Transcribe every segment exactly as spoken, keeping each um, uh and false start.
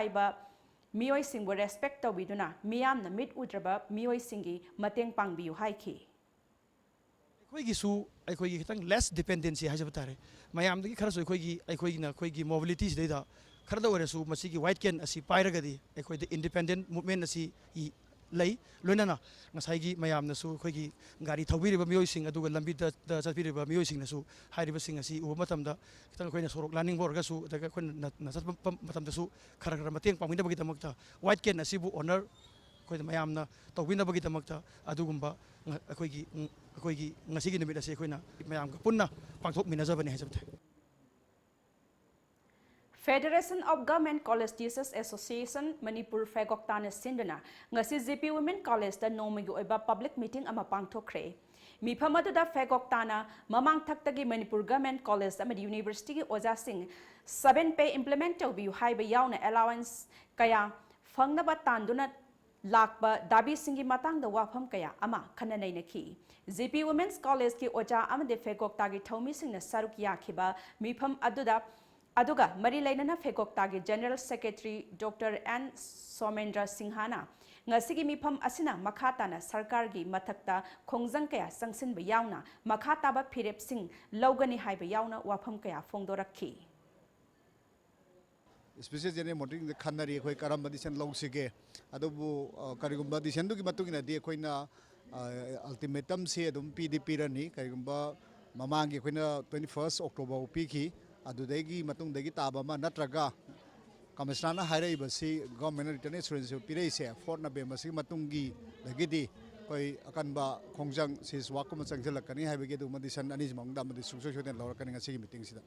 ꯍꯥꯏꯕ ꯃꯤꯑꯣꯏꯁꯤꯡꯕꯨ respect ꯇꯧꯕꯤꯗꯨꯅ ꯃꯤꯌꯥꯝꯅ ꯃꯤꯠ ꯎꯗ꯭ꯔꯕ ꯃꯤꯑꯣꯏꯁꯤꯡꯒꯤ ꯃꯇꯦꯡ ꯄꯥꯡꯕꯤꯌꯨ ꯍꯥꯏꯈꯤ꯫ ꯑꯩꯈꯣꯏꯒꯤꯁꯨ ꯑꯩꯈꯣꯏꯒꯤ ꯈꯤꯇꯪ less dependency ꯍꯥꯏꯖꯕ ꯇꯥꯔꯦ꯫ ꯃꯌꯥꯝꯗꯒꯤ ꯈꯔꯁꯨ ꯑꯩꯈꯣꯏꯒꯤ ꯑꯩꯈꯣꯏꯒꯤꯅ ꯑꯩꯈꯣꯏꯒꯤ mobility ꯁꯤꯗꯩꯗ ꯈꯔꯗ ꯑꯣꯏꯔꯁꯨ ꯃꯁꯤꯒꯤ white cane ꯑꯁꯤ ꯄꯥꯏꯔꯒꯗꯤ ꯑꯩꯈꯣꯏꯗ independent movement ꯑꯁꯤ ꯂꯩ꯫ ꯂꯣꯏꯅꯅ ꯉꯁꯥꯏꯒꯤ ꯃꯌꯥꯝꯅꯁꯨ ꯑꯩꯈꯣꯏꯒꯤ ꯒꯥꯔꯤ ꯊꯧꯕꯤꯔꯤꯕ ꯃꯤꯑꯣꯏꯁꯤꯡ ꯑꯗꯨꯒ ꯂꯝꯕꯤꯗ ꯆꯠꯄꯤꯔꯤꯕ ꯃꯤꯑꯣꯏꯁꯤꯡꯅꯁꯨ ꯍꯥꯏꯔꯤꯕꯁꯤꯡ ꯑꯁꯤ ꯎꯕ ꯃꯇꯝꯗ ꯈꯤꯇꯪ ꯑꯩꯈꯣꯏꯅ ꯁꯣꯔꯣꯛ ꯂꯥꯟꯅꯤꯡꯕ ꯑꯣꯏꯔꯒꯁꯨ ꯑꯗꯨꯒ ꯑꯩꯈꯣꯏꯅ ꯅ- ꯅ ꯆꯠꯄ ꯃꯇꯝꯗꯁꯨ ꯈꯔ ꯈꯔ ꯃꯇꯦꯡ ꯄꯥꯡꯕꯤꯅꯕꯒꯤꯗꯃꯛꯇ white cane ꯑꯁꯤꯕꯨ honour ꯑꯩꯈꯣꯏꯅ ꯃꯌꯥꯝꯅ ꯇꯧꯕꯤꯅꯕꯒꯤꯗꯃꯛꯇ ꯑꯗꯨꯒꯨꯝꯕ ꯉ- ꯑꯩꯈꯣꯏꯒꯤ ꯎꯝ, ꯑꯩꯈꯣꯏꯒꯤ ꯉꯁꯤꯒꯤ ꯅꯨꯃꯤꯠ ꯑꯁꯤ ꯑꯩꯈꯣꯏꯅ ꯃꯌꯥꯝꯒ ꯄꯨꯟꯅ ꯄꯥꯡꯊꯣꯛꯃꯤꯟꯅꯖꯕꯅꯤ ꯍꯥꯏꯖꯕ ꯇꯥꯏ꯫ Federation of Government College Teachers Association Manipur ꯐꯦꯒꯣꯛꯇꯥꯅ ꯁꯤꯟꯗꯨꯅ ꯉꯁꯤ J P Women College ꯇ ꯅꯣꯡꯃꯒꯤ ꯑꯣꯏꯕ public meeting ꯑꯃ ꯄꯥꯡꯊꯣꯛꯈ꯭ꯔꯦ꯫ ꯃꯤꯐꯝ ꯑꯗꯨꯗ ꯐꯦꯒꯣꯛꯇꯥꯅ ꯃꯃꯥꯡ ꯊꯛꯇꯒꯤ ꯃꯅꯤꯄꯨꯔ government college ꯑꯃꯗꯤ university ꯒꯤ ꯑꯣꯖꯥꯁꯤꯡ seven pay implement ꯇꯧꯕꯤꯌꯨ ꯍꯥꯏꯕ ꯌꯥꯎꯅ allowance ꯀꯌꯥ ꯐꯪꯅꯕ ꯇꯥꯟꯗꯨꯅ ꯂꯥꯛꯄ ꯗꯥꯕꯤꯁꯤꯡꯒꯤ ꯃꯇꯥꯡꯗ ꯋꯥꯐꯝ ꯀꯌꯥ ꯑꯃ ꯈꯟꯅ ꯅꯩꯅꯈꯤ꯫ J P Women's College ꯀꯤ ꯑꯣꯖꯥ ꯑꯃꯗꯤ ꯐꯦꯒꯣꯛꯇꯥꯒꯤ ꯊꯧꯃꯤꯁꯤꯡꯅ ꯁꯔꯨꯛ ꯌꯥꯈꯤꯕ ꯃꯤꯐꯝ ꯑꯗꯨꯗ ꯑꯗꯨꯒ ꯃꯔꯤ ꯂꯩꯅꯅ ꯐꯦꯒꯣꯛꯇꯥꯒꯤ General Secretary Doctor N ꯁꯣꯃꯦꯟꯗ꯭ꯔ ꯁꯤꯡꯍꯅ ꯉꯁꯤꯒꯤ ꯃꯤꯐꯝ ꯑꯁꯤꯅ ꯃꯈꯥ ꯇꯥꯅ ꯁꯔꯀꯥꯔꯒꯤ ꯃꯊꯛꯇ ꯈꯣꯡꯖꯪ ꯀꯌꯥ ꯆꯪꯁꯤꯟꯕ ꯌꯥꯎꯅ ꯃꯈꯥ ꯇꯥꯕ ꯐꯤꯔꯦꯞꯁꯤꯡ ꯂꯧꯒꯅꯤ ꯍꯥꯏꯕ ꯌꯥꯎꯅ ꯋꯥꯐꯝ ꯀꯌꯥ ꯐꯣꯡꯗꯣꯔꯛꯈꯤ꯫ Special General Meeting ꯗ ꯈꯟꯅꯔꯤ ꯑꯩꯈꯣꯏ ꯀꯔꯝꯕ decision ꯂꯧꯁꯤꯒꯦ꯫ ꯑꯗꯨꯕꯨ ꯑ, ꯀꯔꯤꯒꯨꯝꯕ decision ꯗꯨꯒꯤ ꯃꯇꯨꯡ ꯏꯟꯅꯗꯤ ꯑꯩꯈꯣꯏꯅ ultimatum ꯁꯦ ꯑꯗꯨꯝ ꯄꯤꯗꯤ ꯄꯤꯔꯅꯤ꯫ ꯀꯔꯤꯒꯨꯝꯕ ꯃꯃꯥꯡꯒꯤ ꯑꯩꯈꯣꯏꯅ twenty first October ꯐꯥꯎ ꯄꯤꯈꯤ꯫ ꯑꯗꯨꯗꯒꯤ ꯃꯇꯨꯡꯗꯒꯤ ꯇꯥꯕ ꯑꯃ ꯅꯠꯇ꯭ꯔꯒ Commissioner ꯅ ꯍꯥꯏꯔꯛꯏꯕꯁꯤ government ꯅ written assurance ꯄꯤꯔꯛꯏꯁꯦ fourth November ꯁꯤꯒꯤ ꯃꯇꯨꯡꯒꯤꯗꯒꯤꯗꯤ ꯑꯩꯈꯣꯏ ꯑꯀꯟꯕ ꯈꯣꯡꯖꯪ cease work ꯀꯨꯝꯕ ꯆꯪꯁꯤꯜꯂꯛꯀꯅꯤ ꯍꯥꯏꯕꯒꯤ ꯑꯗꯨꯒꯨꯝꯕ decision ꯑꯅꯤꯁꯤ ꯃꯅꯨꯡꯗ ꯑꯃꯗꯤ ꯁꯨꯡꯁꯣꯏ ꯁꯣꯏꯗꯅ ꯂꯧꯔꯛꯀꯅꯤ ꯉꯁꯤꯒꯤ meeting ꯁꯤꯗ꯫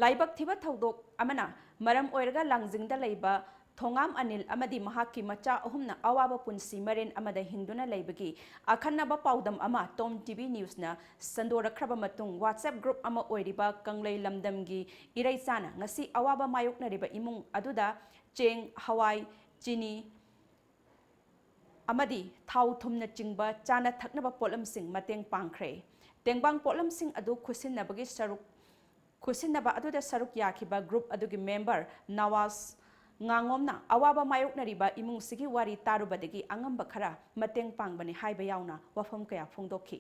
ꯂꯥꯏꯕꯛ ꯊꯤꯕ ꯊꯧꯗꯣꯛ ꯑꯃꯅ ꯃꯔꯝ ꯑꯣꯏꯔꯒ ꯂꯥꯡꯖꯤꯡꯗ ꯂꯩꯕ ꯊꯣꯉꯥꯝ ꯑꯅꯤꯜ ꯑꯃꯗꯤ ꯃꯍꯥꯛꯀꯤ ꯃꯆꯥ ꯑꯍꯨꯝꯅ ꯑꯋꯥꯕ ꯄꯨꯟꯁꯤ ꯃꯔꯦꯟ ꯑꯃꯗ ꯍꯤꯡꯗꯨꯅ ꯂꯩꯕꯒꯤ ꯑꯈꯟꯅꯕ ꯄꯥꯎꯗꯝ ꯑꯃ Tom T V News ꯅ ꯁꯟꯗꯣꯔꯛꯈ꯭ꯔꯕ ꯃꯇꯨꯡ WhatsApp group ꯑꯃ ꯑꯣꯏꯔꯤꯕ ꯀꯪꯂꯩ ꯂꯝꯗꯝꯒꯤ ꯏꯔꯩꯆꯥꯅ ꯉꯁꯤ ꯑꯋꯥꯕ ꯃꯥꯌꯣꯛꯅꯔꯤꯕ ꯏꯃꯨꯡ ꯑꯗꯨꯗ ꯆꯦꯡ, ꯍꯋꯥꯏ, ꯆꯤꯅꯤ ꯑꯃꯗꯤ ꯊꯥꯎ ꯊꯨꯝꯅꯆꯤꯡꯕ ꯆꯥꯅ ꯊꯛꯅꯕ ꯄꯣꯠꯂꯝꯁꯤꯡ ꯃꯇꯦꯡ ꯄꯥꯡꯈ꯭ꯔꯦ꯫ ꯇꯦꯡꯕꯥꯡ ꯄꯣꯠꯂꯝꯁꯤꯡ ꯑꯗꯨ ꯈꯨꯠꯁꯤꯟꯅꯕꯒꯤ ꯁꯔꯨꯛ ꯈꯨꯠꯁꯤꯟꯅꯕ ꯑꯗꯨꯗ ꯁꯔꯨꯛ ꯌꯥꯈꯤꯕ group ꯑꯗꯨꯒꯤ member ꯅꯋꯥꯖ ꯉꯥꯉꯣꯝꯅ ꯑꯋꯥꯕ ꯃꯥꯌꯣꯛꯅꯔꯤꯕ ꯏꯃꯨꯡꯁꯤꯒꯤ ꯋꯥꯔꯤ ꯇꯥꯔꯨꯕꯗꯒꯤ ꯑꯉꯝꯕ ꯈꯔ ꯃꯇꯦꯡ ꯄꯥꯡꯕꯅꯤ ꯍꯥꯏꯕ ꯌꯥꯎꯅ ꯋꯥꯐꯝ ꯀꯌꯥ ꯐꯣꯡꯗꯣꯛꯈꯤ꯫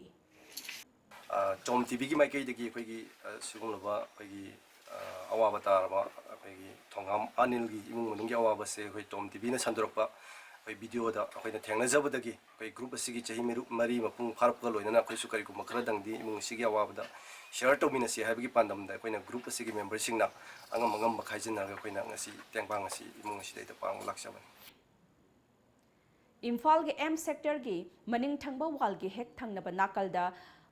ꯑ, ꯇꯣꯝ ꯇꯤꯚꯤꯒꯤ ꯃꯥꯏꯀꯩꯗꯒꯤ ꯑꯩꯈꯣꯏꯒꯤ, ꯑ, ꯁꯤꯒꯨꯝꯂꯕ ꯑꯩꯈꯣꯏꯒꯤ, ꯑ, ꯑꯋꯥꯕ ꯇꯥꯔꯕ ꯑꯩꯈꯣꯏꯒꯤ ꯊꯣꯡꯒꯥꯝ ꯑꯅꯤꯜꯒꯤ ꯏꯃꯨꯡ ꯃꯅꯨꯡꯒꯤ ꯑꯋꯥꯕꯁꯦ ꯑꯩꯈꯣꯏ ꯇꯣꯝ ꯇꯤꯚꯤꯅ ꯁꯟꯗꯣꯔꯛꯄ ꯑꯩꯈꯣꯏ videoꯗ ꯑꯩꯈꯣꯏꯅ ꯊꯦꯡꯅꯖꯕꯗꯒꯤ ꯑꯩꯈꯣꯏ group ꯑꯁꯤꯒꯤ ꯆꯍꯤ ꯃꯔꯨ-, ꯃꯔꯤ ꯃꯄꯨꯡ ꯐꯥꯔꯛꯄꯒ ꯂꯣꯏꯅꯅ ꯑꯩꯈꯣꯏꯁꯨ ꯀꯔꯤꯒꯨꯝꯕ ꯈꯔꯗꯪꯗꯤ ꯏꯃꯨꯡ ꯑꯁꯤꯒꯤ ꯑꯋꯥꯕꯗ share ꯇꯧꯃꯤꯟꯅꯁꯤ ꯍꯥꯏꯕꯒꯤ ꯄꯥꯟꯗꯝꯗ ꯑꯩꯈꯣꯏꯅ group ꯑꯁꯤꯒꯤ memberꯁꯤꯡꯅ ꯑꯉꯝ ꯑꯉꯝꯕ ꯈꯥꯏꯖꯤꯟꯅꯔꯒ ꯑꯩꯈꯣꯏꯅ ꯉꯁꯤ ꯇꯦꯡꯕꯥꯡ ꯑꯁꯤ ꯏꯃꯨꯡ ꯑꯁꯤꯗꯩꯗ ꯄꯥꯡꯕ ꯂꯥꯛꯆꯕꯅꯤ꯫ ꯏꯝꯐꯥꯜꯒꯤ M sectorꯒꯤ ꯃꯅꯤꯡ ꯊꯪꯕ wallꯒꯤ ꯍꯦꯛ ꯊꯪꯅꯕ ꯅꯥꯀꯜꯗ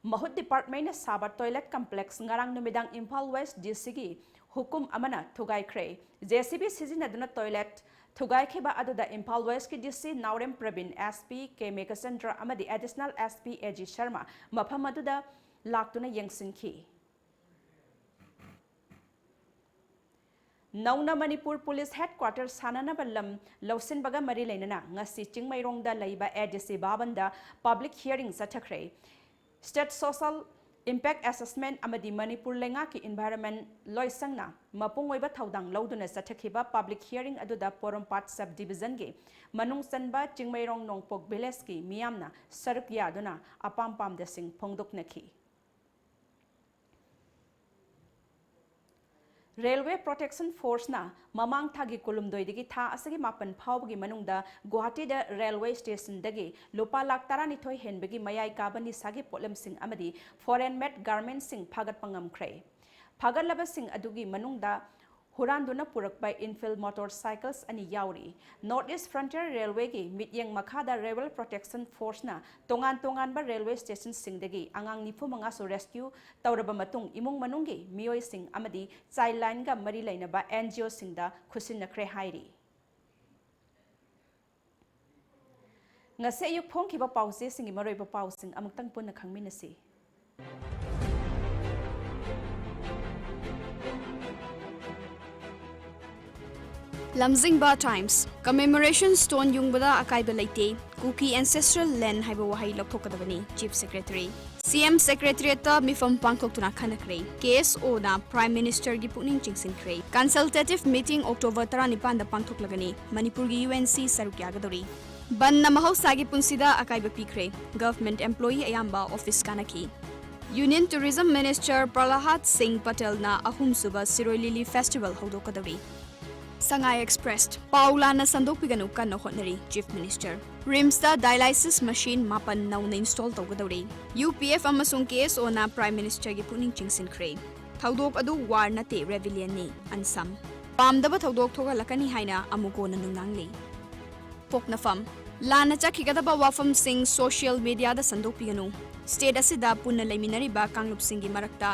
ꯃꯍꯨꯠ departmentꯅ ꯁꯥꯕ toilet complex ꯉꯔꯥꯡ ꯅꯨꯃꯤꯗꯥꯡ ꯏꯝꯐꯥꯜ West DCꯒꯤ ꯍꯨꯀꯨꯝ ꯑꯃꯅ ꯊꯨꯒꯥꯏꯈ꯭ꯔꯦ꯫ JCB ꯁꯤꯖꯤꯟꯅꯗꯨꯅ toilet ꯊꯨꯒꯥꯏꯈꯤꯕ ꯑꯗꯨꯗ ꯏꯝꯐꯥꯜ Westꯀꯤ DC ꯅꯥꯎꯔꯦꯝ ꯄ꯭ꯔꯕꯤꯟ, SP K ꯃꯦꯘꯆꯟꯗ꯭ꯔ ꯑꯃꯗꯤ Additional SP AG ꯁꯔꯃ ꯃꯐꯝ ꯑꯗꯨꯗ ꯂꯥꯛꯇꯨꯅ ꯌꯦꯡꯁꯤꯟꯈꯤ꯫ ꯅꯧꯅ ꯃꯅꯤꯄꯨꯔ ꯄꯨꯂꯤꯁ headquarter ꯁꯥꯟꯅꯅꯕ ꯂꯝ ꯂꯧꯁꯤꯟꯕꯒ ꯃꯔꯤ ꯂꯩꯅꯅ ꯉꯁꯤ ꯆꯤꯡꯃꯩꯔꯣꯡꯗ ꯂꯩꯕ ADC ꯚꯕꯟꯗ public hearing ꯆꯠꯊꯈ꯭ꯔꯦ꯫ State Social Impact Assessment ꯑꯃꯗꯤ ꯃꯅꯤꯄꯨꯔ ꯂꯩꯉꯥꯛꯀꯤ environment ꯂꯣꯏꯁꯪꯅ ꯃꯄꯨꯡ ꯑꯣꯏꯕ ꯊꯧꯗꯥꯡ ꯂꯧꯗꯨꯅ ꯆꯠꯊꯈꯤꯕ public hearing ꯑꯗꯨꯗ ꯄꯣꯔꯣꯝꯄꯥꯠ sub divisionꯒꯤ ꯃꯅꯨꯡ ꯆꯟꯕ ꯆꯤꯡꯃꯩꯔꯣꯡ ꯅꯣꯡꯄꯣꯛ villageꯀꯤ ꯃꯤꯌꯥꯝꯅ ꯁꯔꯨꯛ ꯌꯥꯗꯨꯅ ꯑꯄꯥꯝ ꯄꯥꯝꯗꯁꯤꯡ ꯐꯣꯡꯗꯣꯛꯅꯈꯤ꯫ Railway Protection Forceꯅ ꯃꯃꯥꯡ ꯊꯥꯒꯤ ꯀꯨꯟꯍꯨꯝꯗꯣꯏꯗꯒꯤ ꯊꯥ ꯑꯁꯤꯒꯤ ꯃꯥꯄꯟ ꯐꯥꯎꯕꯒꯤ ꯃꯅꯨꯡꯗ ꯒꯨꯋꯥꯍꯥꯇꯤꯗ railway stationꯗꯒꯤ ꯂꯨꯄꯥ ꯂꯥꯈ ꯇꯔꯥꯅꯤꯊꯣꯏ ꯍꯦꯟꯕꯒꯤ ꯃꯌꯥꯏ ꯀꯥꯕ ꯅꯤꯁꯥꯒꯤ ꯄꯣꯠꯂꯝꯁꯤꯡ ꯑꯃꯗꯤ foreign made garmentꯁꯤꯡ ꯐꯥꯒꯠꯄ ꯉꯝꯈ꯭ꯔꯦ꯫ ꯐꯥꯒꯠꯂꯕꯁꯤꯡ ꯑꯗꯨꯒꯤ ꯃꯅꯨꯡꯗ ꯍꯨꯔꯥꯟꯗꯨꯅ ꯄꯨꯔꯛꯄ Enfield motorcycles ꯑꯅꯤ ꯌꯥꯎꯔꯤ꯫ North East Frontier Railwayꯒꯤ ꯃꯤꯠꯌꯦꯡ ꯃꯈꯥꯗ Railway Protection Forceꯅ ꯇꯣꯉꯥꯟ ꯇꯣꯉꯥꯟꯕ railway stationꯁꯤꯡꯗꯒꯤ ꯑꯉꯥꯡ ꯅꯤꯐꯨ ꯃꯉꯥꯁꯨ rescue ꯇꯧꯔꯕ ꯃꯇꯨꯡ ꯏꯃꯨꯡ ꯃꯅꯨꯡꯒꯤ ꯃꯤꯑꯣꯏꯁꯤꯡ ꯑꯃꯗꯤ Childlineꯒ ꯃꯔꯤ ꯂꯩꯅꯕ NGOꯁꯤꯡꯗ ꯈꯨꯠꯁꯤꯟꯅꯈ꯭ꯔꯦ ꯍꯥꯏꯔꯤ꯫ ꯉꯁꯤ ꯑꯌꯨꯛ ꯐꯣꯡꯈꯤꯕ ꯄꯥꯎꯆꯦꯁꯤꯡꯒꯤ ꯃꯔꯨꯑꯣꯏꯕ ꯄꯥꯎꯁꯤꯡ ꯑꯃꯨꯛꯇꯪ ꯄꯨꯟꯅ ꯈꯪꯃꯤꯟꯅꯁꯤ꯫ ꯂꯝꯖꯤꯡꯕ Times, Commemoration Stone ꯌꯨꯡꯕꯗ ꯑꯀꯥꯏꯕ ꯂꯩꯇꯦ, ꯀꯨꯀꯤ Ancestral Land ꯍꯥꯏꯕ ꯋꯥꯍꯩ ꯂꯧꯊꯣꯛꯀꯗꯕꯅꯤ, Chief Secretary꯫ ꯁꯤ ꯑꯦꯝ ꯁꯦꯀ꯭ꯔꯦꯇꯔꯤꯌꯦꯠꯇ ꯃꯤꯐꯝ ꯄꯥꯡꯊꯣꯛꯇꯨꯅ ꯈꯟꯅꯈ꯭ꯔꯦ꯫ ꯀꯦ ꯑꯦꯁ ꯑꯣꯅ ꯄ꯭ꯔꯥꯏꯝ ꯃꯤꯅꯤꯁꯇꯔꯒꯤ ꯄꯨꯛꯅꯤꯡ ꯆꯤꯡꯁꯤꯟꯈ꯭ꯔꯦ꯫ ꯀꯟꯁꯜꯇꯦꯇꯤꯚ ꯃꯤꯇꯤꯡ ꯑꯣꯛꯇꯣꯕꯔ ꯇꯔꯥꯅꯤꯄꯥꯟꯗ ꯄꯥꯡꯊꯣꯛꯂꯒꯅꯤ꯫ ꯃꯅꯤꯄꯨꯔꯒꯤ ꯌꯨ ꯑꯦꯟ ꯁꯤ ꯁꯔꯨꯛ ꯌꯥꯒꯗꯧꯔꯤ꯫ ꯕꯟꯗꯅ ꯃꯍꯧꯁꯥꯒꯤ ꯄꯨꯟꯁꯤꯗ ꯑꯀꯥꯏꯕ ꯄꯤꯈ꯭ꯔꯦ꯫ ꯒꯚꯔꯟꯃꯦꯟꯠ ꯑꯦꯝꯄ꯭ꯂꯣꯌꯤ ꯑꯌꯥꯝꯕ ꯑꯣꯐꯤꯁ ꯀꯥꯅꯈꯤ꯫ ꯌꯨꯅꯤꯌꯟ ꯇꯨꯔꯤꯖꯝ ꯃꯤꯅꯤꯁꯇꯔ ꯄ꯭ꯔꯂꯍꯥꯗ ꯁꯤꯡ ꯄꯇꯦꯜꯅ ꯑꯍꯨꯝꯁꯨꯕ ꯁꯤꯔꯣꯏ ꯂꯤꯂꯤ ꯐꯦꯁꯇꯤꯚꯦꯜ ꯍꯧꯗꯣꯛꯀꯗꯧꯔꯤ꯫ ꯁꯉꯥꯏ ꯑꯦꯛꯁꯄ꯭ꯔꯦꯁ ꯄꯥꯎ ꯂꯥꯟꯅ ꯁꯟꯗꯣꯛꯄꯤꯒꯅꯨ, ꯀꯟꯅ ꯍꯣꯠꯅꯔꯤ ꯆꯤꯐ ꯃꯤꯅꯤꯁꯇꯔ꯫ ꯔꯤꯝꯁꯇ ꯗꯥꯏꯂꯥꯏꯁꯤꯁ ꯃꯦꯁꯤꯟ ꯃꯥꯄꯟ ꯅꯧꯅ ꯏꯟꯁꯇꯣꯜ ꯇꯧꯒꯗꯧꯔꯤ꯫ ꯌꯨ ꯄꯤ ꯑꯦꯐ ꯑꯃꯁꯨꯡ ꯀꯦ ꯑꯦꯁ ꯑꯣꯅ ꯄ꯭ꯔꯥꯏꯝ ꯃꯤꯅꯤꯁꯇꯔꯒꯤ ꯄꯨꯛꯅꯤꯡ ꯆꯤꯡꯁꯤꯟꯈ꯭ꯔꯦ꯫ ꯊꯧꯗꯣꯛ ꯑꯗꯨ ꯋꯥꯔ ꯅꯠꯇꯦ, ꯔꯦꯕꯤꯂꯤꯌꯟꯅꯤ, ꯑꯟꯁꯝ꯫ ꯄꯥꯝꯗꯕ ꯊꯧꯗꯣꯛ ꯊꯣꯛꯍꯜꯂꯛꯀꯅꯤ ꯍꯥꯏꯅ ꯑꯃꯨꯀꯣꯅ ꯅꯨꯡꯅꯥꯡꯂꯤ꯫ ꯄꯣꯛꯅꯐꯝ ꯂꯥꯟꯅ ꯆꯠꯈꯤꯒꯗꯕ ꯋꯥꯐꯝꯁꯤꯡ ꯁꯣꯁꯤꯌꯦꯜ ꯃꯤꯗꯤꯌꯥꯗ ꯁꯟꯗꯣꯛꯄꯤꯒꯅꯨ꯫ ꯁ꯭ꯇꯦꯠ ꯑꯁꯤꯗ ꯄꯨꯟꯅ ꯂꯩꯃꯤꯟꯅꯔꯤꯕ ꯀꯥꯡꯂꯨꯞꯁꯤꯡꯒꯤ ꯃꯔꯛꯇ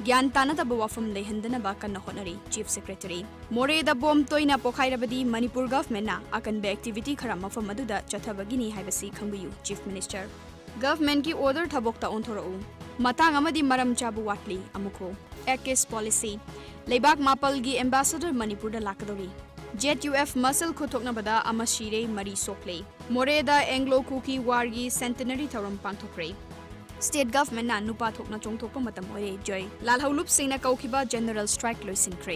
ꯒ꯭ꯌꯥꯟ ꯇꯥꯅꯗꯕ ꯋꯥꯐꯝ ꯂꯩꯍꯟꯗꯅꯕ ꯀꯟꯅ ꯍꯣꯠꯅꯔꯤ ꯆꯤꯐ ꯁꯦꯀ꯭ꯔꯦꯇꯔꯤ꯫ ꯃꯣꯔꯦꯗ ꯕꯣꯝ ꯇꯣꯏꯅ ꯄꯣꯈꯥꯏꯔꯕꯗꯤ ꯃꯅꯤꯄꯨꯔ ꯒꯚꯔꯟꯃꯦꯟꯠꯅ ꯑꯀꯟꯕ ꯑꯦꯛꯇꯤꯚꯤꯇꯤ ꯈꯔ ꯃꯐꯝ ꯑꯗꯨꯗ ꯆꯠꯊꯕꯒꯤꯅꯤ ꯍꯥꯏꯕꯁꯤ ꯈꯪꯕꯤꯌꯨ ꯆꯤꯐ ꯃꯤꯅꯤꯁꯇꯔ꯫ ꯒꯚꯔꯟꯃꯦꯟꯠꯀꯤ ꯑꯣꯔꯗꯔ ꯊꯕꯛꯇ ꯑꯣꯟꯊꯣꯔꯛꯎ꯫ ꯃꯇꯥꯡ ꯑꯃꯗꯤ ꯃꯔꯝ ꯆꯥꯕ ꯋꯥꯠꯂꯤ ꯑꯃꯨꯛ ꯍꯣ꯫ ꯑꯦꯛꯀꯤꯁ ꯄꯣꯂꯤꯁꯤ꯫ ꯂꯩꯕꯥꯛ ꯃꯥꯄꯜꯒꯤ ꯑꯦꯝꯕꯦꯁꯦꯗꯔ ꯃꯅꯤꯄꯨꯔꯗ ꯂꯥꯛꯀꯗꯧꯔꯤ꯫ ꯖꯦꯠ ꯌꯨ ꯑꯦꯐ ꯃꯁꯜ ꯈꯨꯠꯊꯣꯛꯅꯕꯗ ꯑꯃ ꯁꯤꯔꯦ, ꯃꯔꯤ ꯁꯣꯛꯂꯦ꯫ ꯃꯣꯔꯦꯗ ꯑꯦꯡꯒ꯭ꯂꯣ ꯀꯨꯀꯤ ꯋꯥꯔꯒꯤ ꯁꯦꯟꯇꯦꯅꯔꯤ ꯊꯧꯔꯝ ꯄꯥꯡꯊꯣꯛꯈ꯭ꯔꯦ꯫ ꯁ꯭ꯇꯦꯠ ꯒꯚꯔꯟꯃꯦꯟꯠꯅ ꯅꯨꯄꯥ ꯊꯣꯛꯅ ꯆꯣꯡꯊꯣꯛꯄ ꯃꯇꯝ ꯑꯣꯏꯔꯦ, ꯖꯣꯏ꯫ ꯂꯥꯜꯍꯧꯂꯨꯞꯁꯤꯡꯅ ꯀꯧꯈꯤꯕ ꯖꯦꯅꯔꯦꯜ ꯁ꯭ꯇ꯭ꯔꯥꯏꯛ ꯂꯣꯏꯁꯤꯟꯈ꯭ꯔꯦ꯫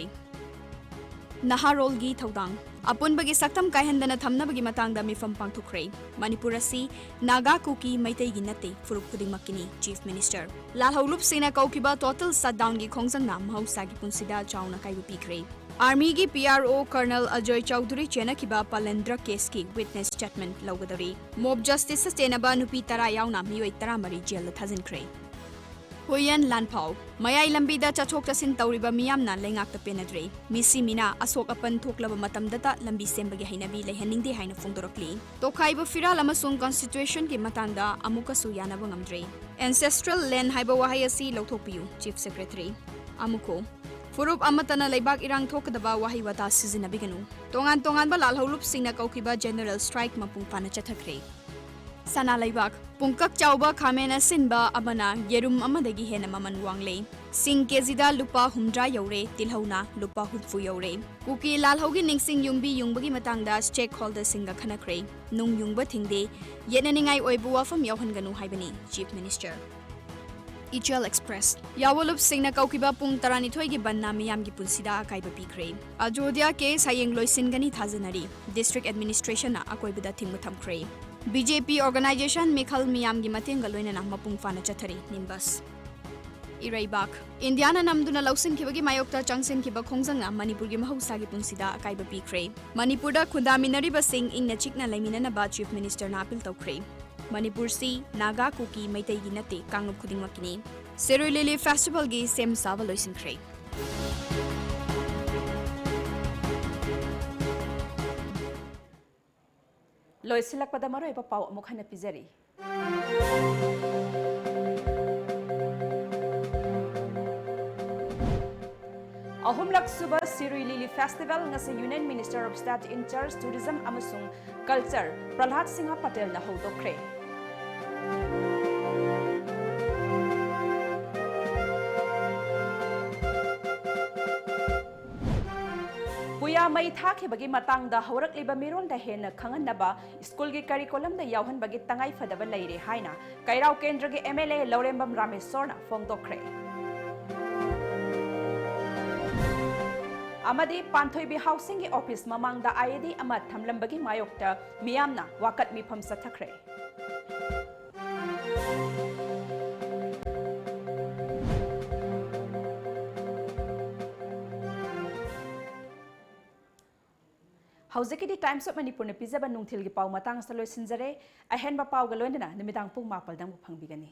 ꯅꯍꯥꯔꯣꯜꯒꯤ ꯊꯧꯗꯥꯡ꯫ ꯑꯄꯨꯟꯕꯒꯤ ꯁꯛꯇꯝ ꯀꯥꯏꯍꯟꯗꯅ ꯊꯝꯅꯕꯒꯤ ꯃꯇꯥꯡꯗ ꯃꯤꯐꯝ ꯄꯥꯡꯊꯣꯛꯈ꯭ꯔꯦ꯫ ꯃꯅꯤꯄꯨꯔ ꯑꯁꯤ ꯅꯥꯒꯥ, ꯀꯨꯀꯤ, ꯃꯩꯇꯩꯒꯤ ꯅꯠꯇꯦ, ꯐꯨꯔꯨꯞ ꯈꯨꯗꯤꯡꯃꯛꯀꯤꯅꯤ, ꯆꯤꯐ ꯃꯤꯅꯤꯁꯇꯔ꯫ ꯂꯥꯜꯍꯧꯂꯨꯞꯁꯤꯡꯅ ꯀꯧꯈꯤꯕ ꯇꯣꯇꯦꯜ ꯁꯠꯗꯥꯎꯟꯒꯤ ꯈꯣꯡꯖꯪꯅ ꯃꯍꯧꯁꯥꯒꯤ ꯄꯨꯟꯁꯤꯗ ꯆꯥꯎꯅ ꯑꯀꯥꯏꯕ ꯄꯤꯈ꯭ꯔꯦ꯫ ꯑꯥꯔꯃꯤꯒꯤ P R O colonel Ajoy Chaudhury ꯆꯦꯟꯅꯈꯤꯕ ꯄꯥꯂꯦꯟ ꯗ꯭ꯔꯒ ꯀꯦꯁꯀꯤ ꯋꯤꯠꯅꯦꯁ ꯁ꯭ꯇꯦꯠꯃꯦꯟꯠ ꯂꯧꯒꯗꯧꯔꯤ꯫ ꯃꯣꯕ ꯖꯁꯇꯤꯁꯇ ꯆꯦꯟꯅꯕ ꯅꯨꯄꯤ ꯇꯔꯥ ꯌꯥꯎꯅ ꯃꯤꯑꯣꯏ ꯇꯔꯥꯃꯔꯤ ꯖꯦꯜꯗ ꯊꯥꯖꯤꯟꯈ꯭ꯔꯦ꯫ ꯍꯨꯏꯌꯦꯟ ꯂꯥꯟꯐꯥꯎ꯫ ꯃꯌꯥꯏ ꯂꯝꯕꯤꯗ ꯆꯠꯊꯣꯛ ꯆꯠꯁꯤꯟ ꯇꯧꯔꯤꯕ ꯃꯤꯌꯥꯝꯅ ꯂꯩꯉꯥꯛꯇ ꯄꯦꯟꯅꯗ꯭ꯔꯦ꯫ ꯃꯤꯁꯤ ꯃꯤꯅꯥ, ꯑꯁꯣꯛ ꯑꯄꯟ ꯊꯣꯛꯂꯕ ꯃꯇꯝꯗꯇ ꯂꯝꯕꯤ ꯁꯦꯝꯕꯒꯤ ꯍꯩꯅꯕꯤ ꯂꯩꯍꯟꯅꯤꯡꯗꯦ ꯍꯥꯏꯅ ꯐꯣꯡꯗꯣꯔꯛꯂꯤ꯫ ꯇꯣꯈꯥꯏꯕ ꯐꯤꯔꯥꯜ ꯑꯃꯁꯨꯡ ꯀꯟꯁꯇꯤꯇ꯭ꯌꯨꯁꯟꯒꯤ ꯃꯇꯥꯡꯗ ꯑꯃꯨꯛꯀꯁꯨ ꯌꯥꯅꯕ ꯉꯝꯗ꯭ꯔꯦ꯫ ꯑꯦꯟꯁꯦꯁꯇ꯭ꯔꯦꯜ ꯂꯦꯟ ꯍꯥꯏꯕ ꯋꯥꯍꯩ ꯑꯁꯤ ꯂꯧꯊꯣꯛꯄꯤꯌꯨ, ꯆꯤꯐ ꯁꯦꯀ꯭ꯔꯦꯇꯔꯤ꯫ ꯑꯃꯨꯛ ꯍꯣ꯫ ꯐꯨꯔꯨꯞ ꯑꯃꯠꯇꯅ ꯂꯩꯕꯥꯛ ꯏꯔꯥꯡ ꯊꯣꯛꯀꯗꯕ ꯋꯥꯍꯩ ꯋꯥꯇꯥ ꯁꯤꯖꯤꯟꯅꯕꯤꯒꯅꯨ꯫ ꯇꯣꯉꯥꯟ ꯇꯣꯉꯥꯟꯕ ꯂꯥꯜꯍꯧꯂꯨꯞꯁꯤꯡꯅ ꯀꯧꯈꯤꯕ ꯖꯦꯅꯔꯦꯜ ꯁ꯭ꯇ꯭ꯔꯥꯏꯛ ꯃꯄꯨꯡ ꯐꯥꯅ ꯆꯠꯊꯈ꯭ꯔꯦ꯫ ꯁꯅꯥ ꯂꯩꯕꯥꯛ꯫ ꯄꯨꯡꯀꯛ ꯆꯥꯎꯕ ꯈꯥꯃꯦꯟ ꯑꯁꯤꯟꯕ ꯑꯃꯅ ꯌꯦꯔꯨꯝ ꯑꯃꯗꯒꯤ ꯍꯦꯟꯅ ꯃꯃꯜ ꯋꯥꯡꯂꯦ꯫ ꯁꯤꯡ ꯀꯦꯖꯤꯗ ꯂꯨꯄꯥ ꯍꯨꯝꯗ꯭ꯔꯥ ꯌꯧꯔꯦ, ꯇꯤꯜꯍꯧꯅ ꯂꯨꯄꯥ ꯍꯨꯝꯐꯨ ꯌꯧꯔꯦ꯫ ꯀꯨꯀꯤ ꯂꯥꯜꯍꯧꯒꯤ ꯅꯤꯡꯁꯤꯡ ꯌꯨꯝꯕꯤ ꯌꯨꯡꯕꯒꯤ ꯃꯇꯥꯡꯗ ꯁ꯭ꯇꯦꯛ ꯍꯣꯜꯗꯔꯁꯤꯡꯒ ꯈꯟꯅꯈ꯭ꯔꯦ꯫ ꯅꯨꯡ ꯌꯨꯡꯕ ꯊꯤꯡꯗꯦ, ꯌꯦꯠꯅꯅꯤꯡꯉꯥꯏ ꯑꯣꯏꯕ ꯋꯥꯐꯝ ꯌꯥꯎꯍꯟꯒꯅꯨ ꯍꯥꯏꯕꯅꯤ ꯆꯤꯐ ꯃꯤꯅꯤꯁꯇꯔ꯫ ꯏꯆꯦꯜ ꯑꯦꯛꯁꯄ꯭ꯔꯦꯁ꯫ ꯌꯥꯑꯣꯂꯨꯞꯁꯤꯡꯅ ꯀꯧꯈꯤꯕ ꯄꯨꯡ ꯇꯔꯥꯅꯤꯊꯣꯏꯒꯤ ꯕꯟꯅ ꯃꯤꯌꯥꯝꯒꯤ ꯄꯨꯟꯁꯤꯗ ꯑꯀꯥꯏꯕ ꯄꯤꯈ꯭ꯔꯦ꯫ ꯑꯖꯣꯙ꯭ꯌꯥ ꯀꯦꯁ ꯍꯌꯦꯡ ꯂꯣꯏꯁꯤꯟꯒꯅꯤ ꯊꯥꯖꯅꯔꯤ꯫ ꯗꯤꯁꯇ꯭ꯔꯤꯛ ꯑꯦꯗꯃꯤꯅꯤꯁꯇ꯭ꯔꯦꯁꯟꯅ ꯑꯀꯣꯏꯕꯗ ꯊꯤꯡꯕ ꯊꯝꯈ꯭ꯔꯦ꯫ ꯕꯤ ꯖꯦ ꯄꯤ ꯑꯣꯔꯒꯅꯥꯏꯖꯦꯁꯟ ꯃꯤꯈꯜ ꯃꯤꯌꯥꯝꯒꯤ ꯃꯇꯦꯡꯒ ꯂꯣꯏꯅꯅ ꯃꯄꯨꯡ ꯐꯥꯅ ꯆꯠꯊꯔꯤ꯫ ꯅꯤꯝꯕꯁ꯫ ꯏꯔꯩꯕꯥꯛ꯫ ꯏꯟꯗꯤꯌꯥꯅ ꯅꯝꯗꯨꯅ ꯂꯧꯁꯤꯟꯈꯤꯕꯒꯤ ꯃꯥꯌꯣꯛꯇ ꯆꯪꯁꯤꯟꯈꯤꯕ ꯈꯣꯡꯖꯪꯅ ꯃꯅꯤꯄꯨꯔꯒꯤ ꯃꯍꯧꯁꯥꯒꯤ ꯄꯨꯟꯁꯤꯗ ꯑꯀꯥꯏꯕ ꯄꯤꯈ꯭ꯔꯦ꯫ ꯃꯅꯤꯄꯨꯔꯗ ꯈꯨꯟꯗꯥꯃꯤꯟꯅꯔꯤꯕꯁꯤꯡ ꯏꯪꯅ ꯆꯤꯛꯅ ꯂꯩꯃꯤꯟꯅꯅꯕ ꯆꯤꯐ ꯃꯤꯅꯤꯁꯇꯔꯅ ꯑꯄꯤꯜ ꯇꯧꯈ꯭ꯔꯦ꯫ ꯃꯅꯤꯄꯨꯔꯁꯤ ꯅꯥꯒꯥ, ꯀꯨꯀꯤ, ꯃꯩꯇꯩꯒꯤ ꯅꯠꯇꯦ, ꯀꯥꯡꯂꯨꯞ ꯈꯨꯗꯤꯡꯃꯛꯀꯤꯅꯤ꯫ ꯁꯤꯔꯨꯏ ꯂꯤꯂꯤ ꯐꯦꯁꯇꯤꯚꯦꯜꯒꯤ ꯁꯦꯝ ꯁꯥꯕ ꯂꯣꯏꯁꯤꯟꯈ꯭ꯔꯦ꯫ ꯂꯣꯏꯁꯤꯜꯂꯛꯄꯗ ꯃꯔꯨꯑꯣꯏꯕ ꯄꯥꯎ ꯑꯃꯨꯛ ꯍꯟꯅ ꯄꯤꯖꯔꯤ꯫ ꯑꯍꯨꯝꯂꯛ ꯁꯨꯕ ꯁꯤꯔꯨꯏ ꯂꯤꯂꯤ ꯐꯦꯁꯇꯤꯚꯦꯜ ꯉꯁꯤ union minister of state in charge tourism ꯑꯃꯁꯨꯡ ꯀꯜꯆꯔ ꯄ꯭ꯔꯍ꯭ꯂꯥꯗ ꯁꯤꯡꯍ ꯄꯇꯦꯜꯅ ꯍꯧꯗꯣꯛꯈ꯭ꯔꯦ꯫ ꯄꯨꯌꯥ ꯃꯩ ꯊꯥꯈꯤꯕꯒꯤ ꯃꯇꯥꯡꯗ ꯍꯧꯔꯛꯂꯤꯕ ꯃꯤꯔꯣꯜꯗ ꯍꯦꯟꯅ ꯈꯪꯍꯟꯅꯕ ꯁ꯭ꯀꯨꯜꯒꯤ ꯀꯔꯤꯀꯨꯂꯝꯗ ꯌꯥꯎꯍꯟꯕꯒꯤ ꯇꯉꯥꯏ ꯐꯗꯕ ꯂꯩꯔꯦ ꯍꯥꯏꯅ ꯀꯩꯔꯥꯎ ꯀꯦꯟꯗ꯭ꯔꯒꯤ ꯑꯦꯝ ꯑꯦꯜ ꯑꯦ ꯂꯧꯔꯦꯝꯕꯝ ꯔꯥꯃꯦꯁꯣꯔꯅ ꯐꯣꯡꯗꯣꯛꯈ꯭ꯔꯦ꯫ ꯑꯃꯗꯤ ꯄꯥꯟꯊꯣꯏꯕꯤ ꯍꯥꯎꯁꯤꯡꯒꯤ ꯑꯣꯐꯤꯁ ꯃꯃꯥꯡꯗ ꯑꯥꯏ ꯏ ꯗꯤ ꯑꯃ ꯊꯝꯂꯝꯕꯒꯤ ꯃꯥꯌꯣꯛꯇ ꯃꯤꯌꯥꯝꯅ ꯋꯥꯀꯠ ꯃꯤꯐꯝ ꯆꯠꯊꯈ꯭ꯔꯦ꯫ ꯍꯧꯖꯤꯛꯀꯤꯗꯤ Times of Manipurꯅ ꯄꯤꯖꯕ ꯅꯨꯡꯊꯤꯜꯒꯤ ꯄꯥꯎ ꯃꯇꯥꯡ ꯑꯁꯤꯗ ꯂꯣꯏꯁꯤꯟꯖꯔꯦ꯫ ꯑꯍꯦꯟꯕ ꯄꯥꯎꯒ ꯂꯣꯏꯅꯅ ꯅꯨꯃꯤꯗꯥꯡ ꯄꯨꯡ ꯃꯥꯄꯜꯗ ꯑꯃꯨꯛ ꯐꯪꯕꯤꯒꯅꯤ꯫